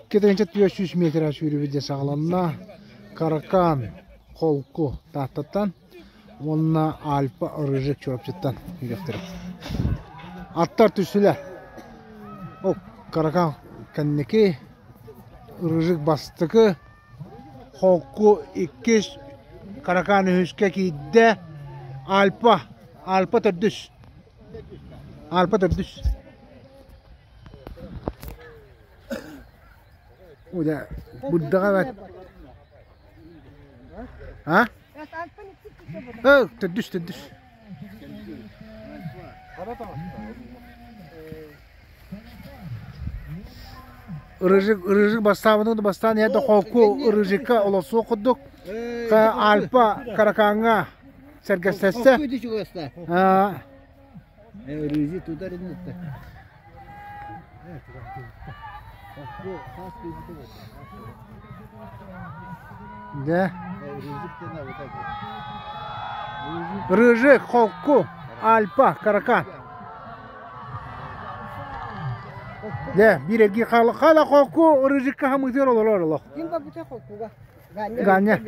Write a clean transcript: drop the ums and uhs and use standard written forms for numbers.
2400 метр сүүрүүбүт дьэ саҕаланна. Каракан холку Тааттаттан уонна Альпа Рыжик Чурапчыттан үрэхтэрэ. Аттар түстүлэр. Ол Каракан кэнники, Рыжик бастакы, холку иккис, Каракан үһүскэ киирдэ, Альпа, Альпа төрдүс. Альпа төрдүс. Удэ, бурдаҕа бат. А? Э, төрдүс, төрдүс. Рыжик, рыжик бастаабытын бастаан иһэ да холку рыжикка олорсуох курдук. Альпа Каракаҥҥа сэргэстэстэ. Рыжик тутар иннитэ. Да. Рыжик, холку, Альпа, Каракан. Дэ, биир эргии хаала хаала холку рыжикка хамыытыгар олорор олох. Ким барбыта холкуга? Ганя.